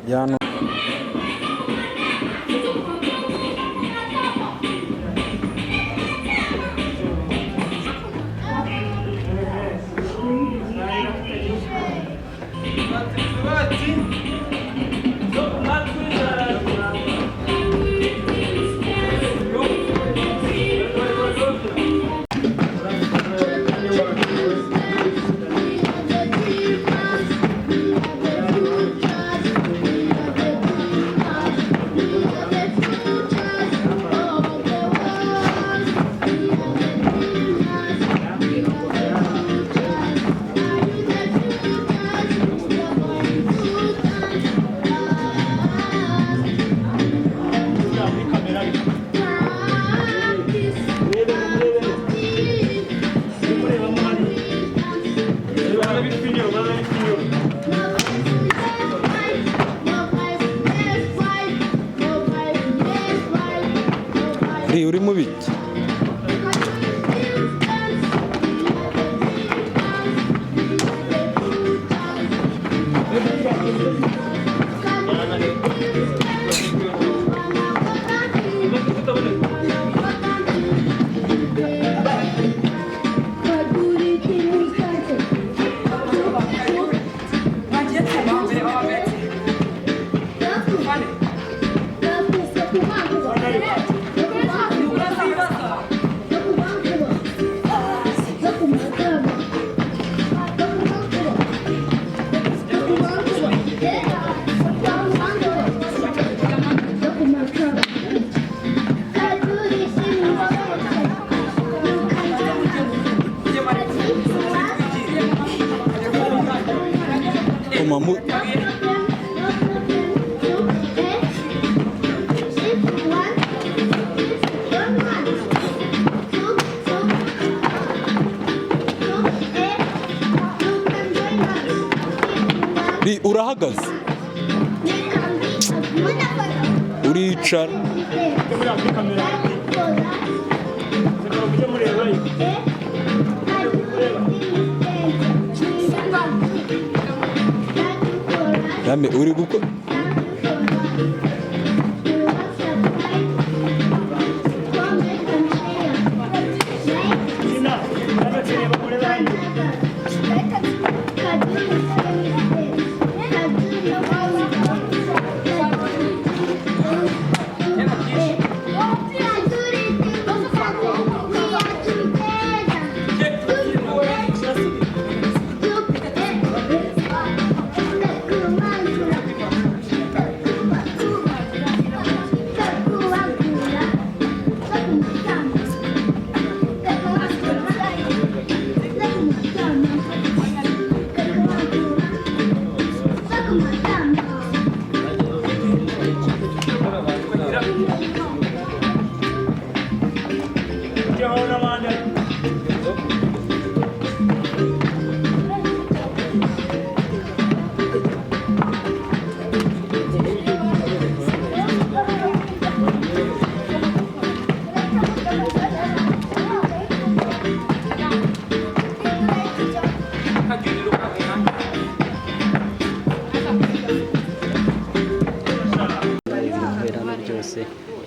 Yano. Uri mu biki? Urahagaze, uricara. Yame uri gukora.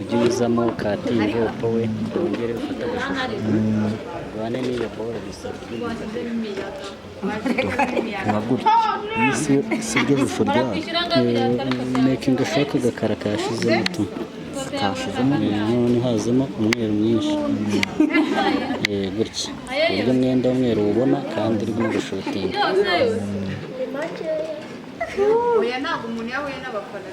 Ujye unyuzamo katinge we wongere ufate agashusho urwane n'iyo boro gusa. Nka gutya iyi si ryo shusho ryayo. Making sure ko agakara kashizemo tu kashizemo. None hazemo umweru mwinshi gutya ku buryo umwenda w'umweru ubona kandi uri no gushutinga. Oya, ntabwo umuntu yahuye n'abafana.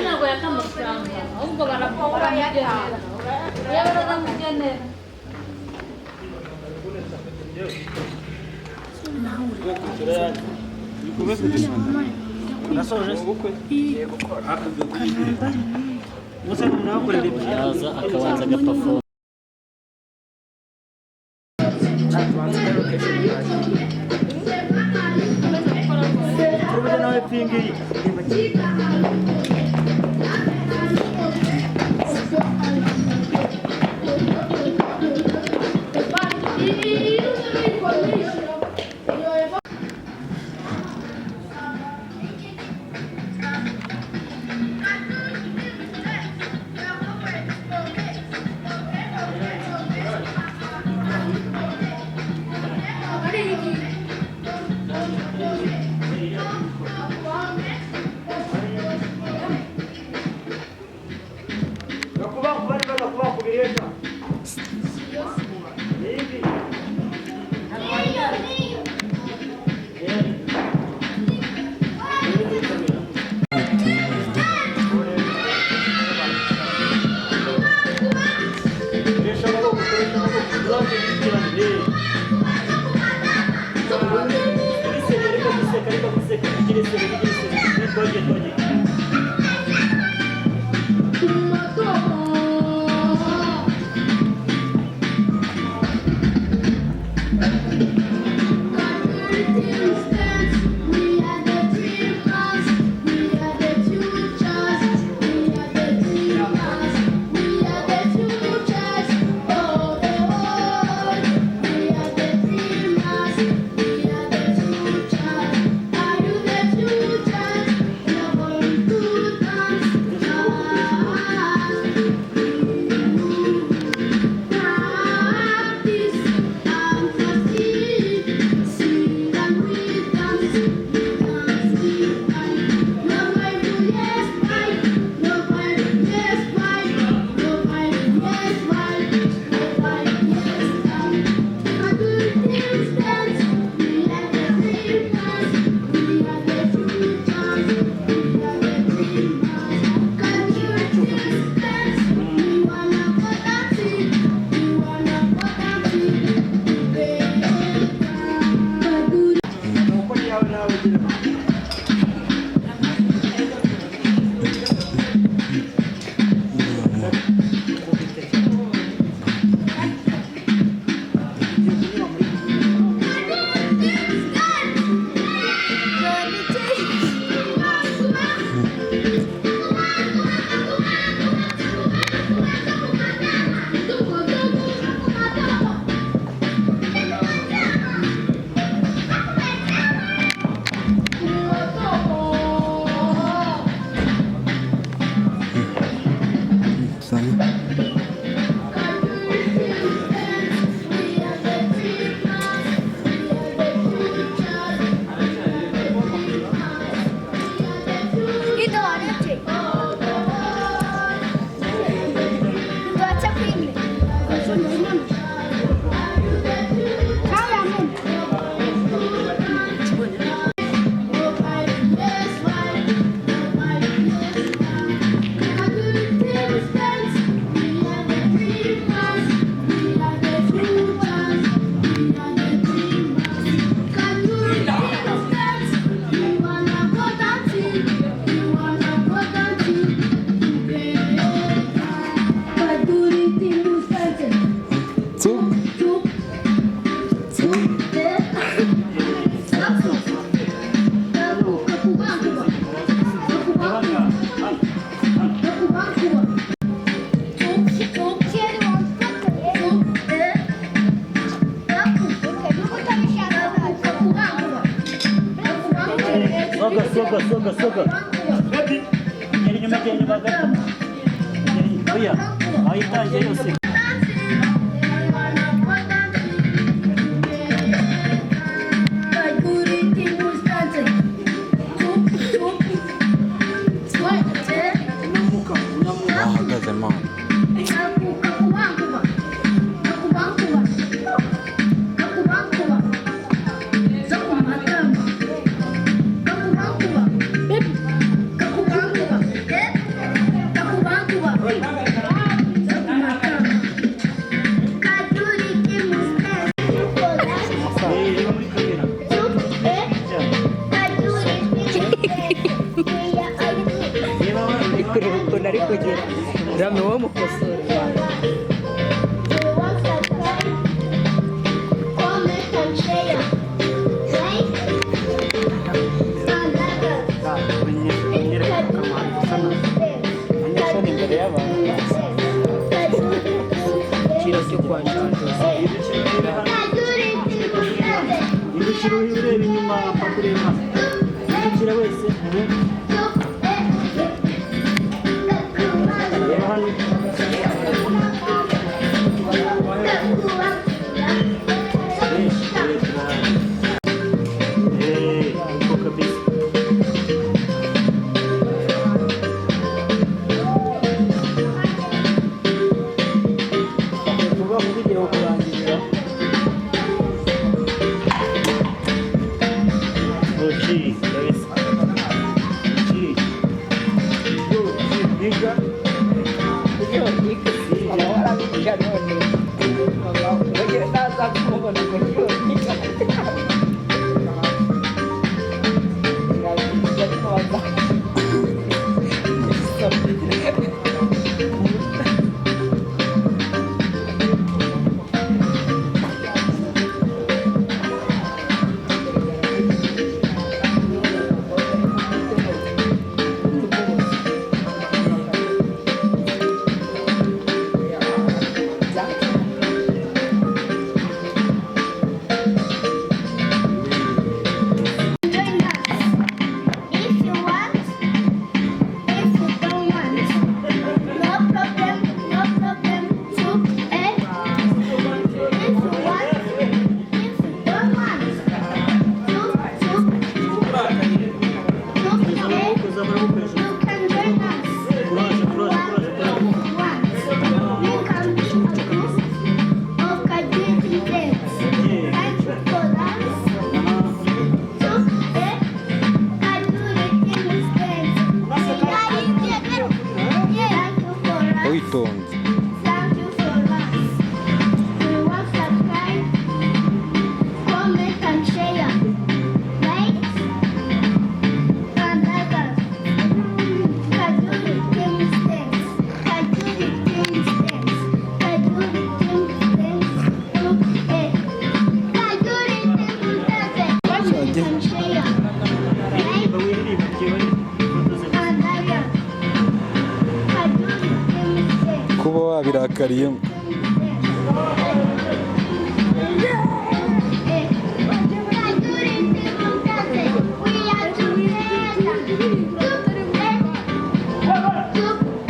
Ntabwo yaka amafaranga, ahubwo baramugenera, iyo baramugenera. Yaza akabanza agapafoma. Soga, soga, soga. Geri inyuma, geri inyuma gato. Geri inyuma. Oya, ayitangiye yose. Ahagaze mama. Kureba ukuntu ari kugira rame wowe mukosora. Igiciro cyo kwa Hindukira ureba inyuma, apfa kureba. Hindukira wese. Uko kabisa. Vuba kuko igiye kurangirira. Ochi, kabisa. Chi. Yo, chi, nigga. Iyo mama warabica none mama ugiye naza kumubona ngo iyo niga Ngabica ariko baza Join us. If you want, if you don't want. No problem, no problem. Two, eh? If you want, if you don't want. Two, two, two, two, eh? Kuzamura amaboko hejuru. You can join us. Courage, courage, courage, courage. Want. You can be a group of Kadiri dance. Thank you for us. Two, eh? Kadiri dance. Thank you for us. Witonze. Thank you for us. We want subscribe, comment and share. Like and others. Kajuri Kings Dance. Kajuri Kings Dance. Kajuri Kings Dance. Kajuri Kings Dance. Comment and share. Wiririmba, wiririmba, byewe. Ifoto ze. And others. Kajuri Kings Dance. Kuba wabirakariyemo.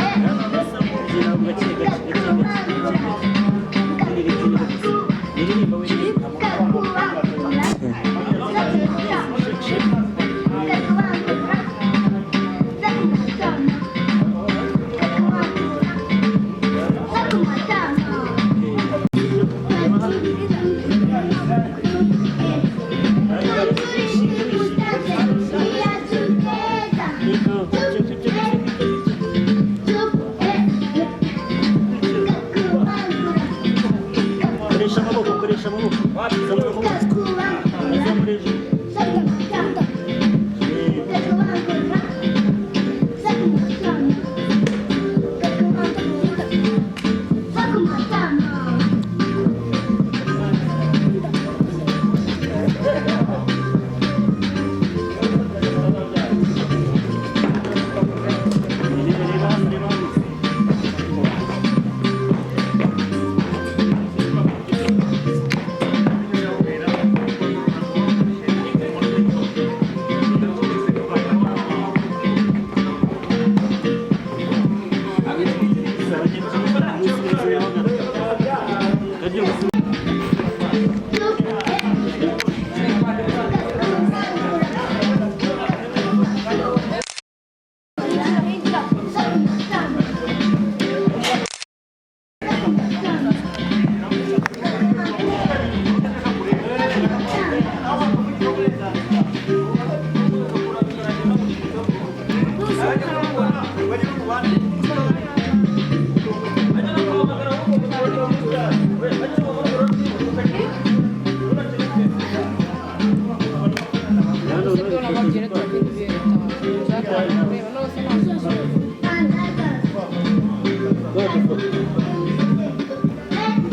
Kugira ngo gake, gake, gake, gake, gake. Wiririmba, wiririmba gusa. Wiririmba, wiririmba. Shake, shake. Niko, check, check, check, check, check. Koresha amaboko, koresha amaboko. Zamura amaboko. Zamura hejuru. Reba, reba hano, reba hano.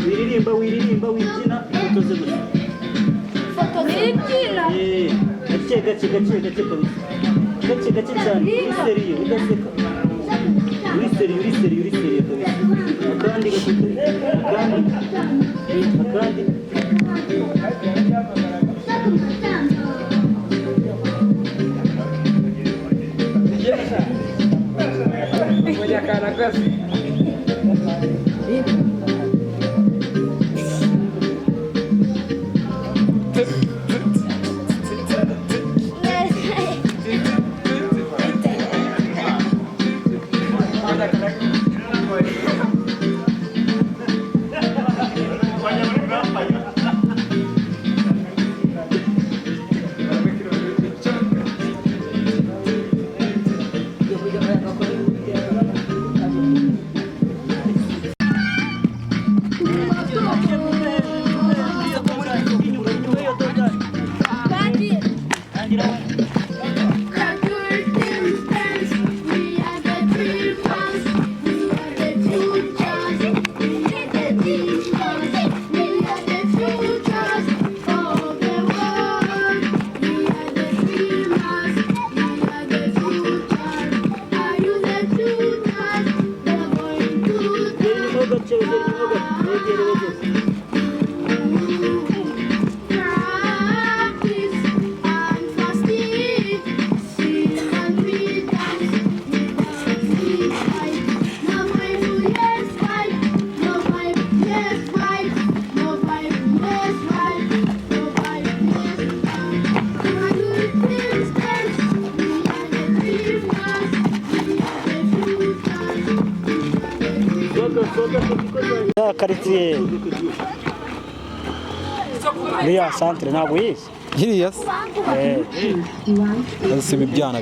Wiririmba, wiririmba, wibyina, ifoto ze gusa. Nibyina. Eh, gake gake gake gake kabisa. Gake gake cyane, uri sérieux, udaseka. Uri sérieux, uri sérieux, uri sérieux kabisa. Akandi gafoto, akandi, akandi. Mbonye akantu akazi. Ya karitsiye iriya santere ntabwo uyizi. Iriya se siba ibyana.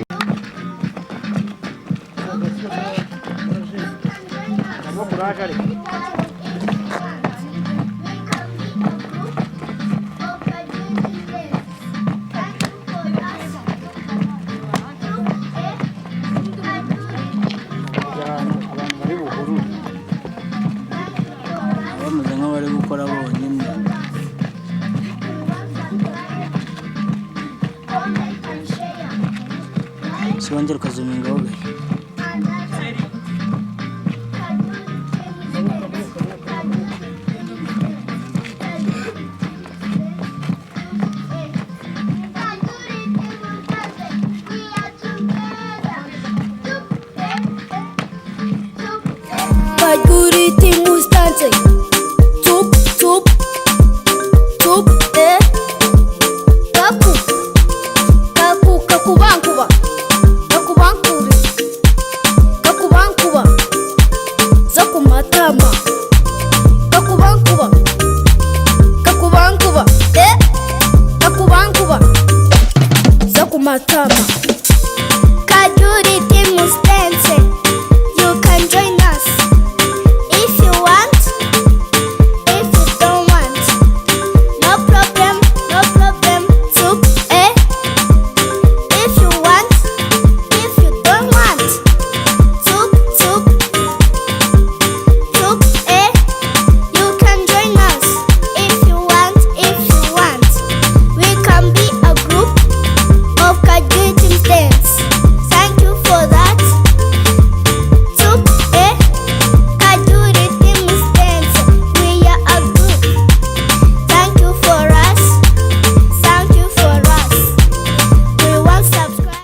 Abantu bari buhurure bameze nk'abari gukora bonyine. Si wongera ukazumingaho gake. Kaguriti mustanze.